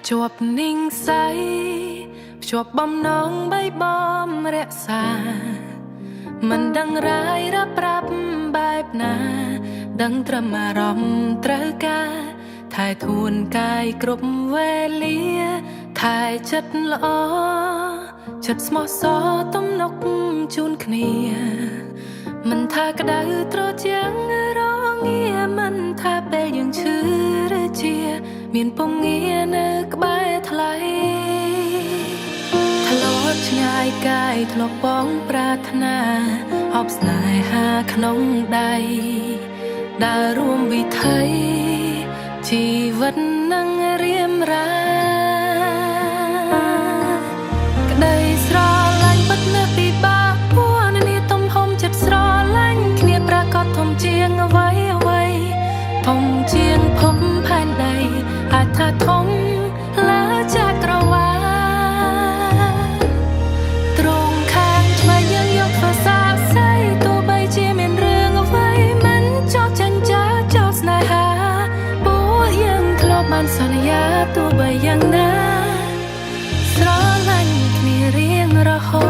ជាប់និស្ស័យភ្ជាប់បំណងបីបំរក្សា មិនដឹងរាយរាប់ប្រាប់បែបណា ដឹងត្រឹមអារម្មណ៍ត្រូវការថែធួនកាយគ្រប់វេលាថែចិត្តល្អចិត្តស្មោះសរទំនុកជូនគ្នា មិនថាក្តៅត្រជាំងរងាមិនថាពេលយើងឈឺឬជា មានពងងារនៅក្បែរថ្លៃ ធ្លាប់ឆ្ងាយកាយធ្លាប់បងប្រាថ្នាអបស្នេហាក្នុងដៃដើររួមវិថីជីវិតនឹងរៀមរាក្តីស្រឡាញ់ពិតនៅពីបាក់ពួននេះទំហំចិត្តស្រឡាញ់គ្នាប្រកាសធំជាងអ្វីអ្វីធំជាងភពផែនដីអាចថាធំលើចក្រវាល ត្រង់ខាងឆ្វេងយើងយកធ្វើសាក្សីទោះបីជាមានរឿងអ្វីមិនចោទចាញ់ចាចោលស្នេហាពួកយើងធ្លាប់បានសន្យាទោះបីយ៉ាងណា ស្រឡាញ់គ្នារៀងរហូ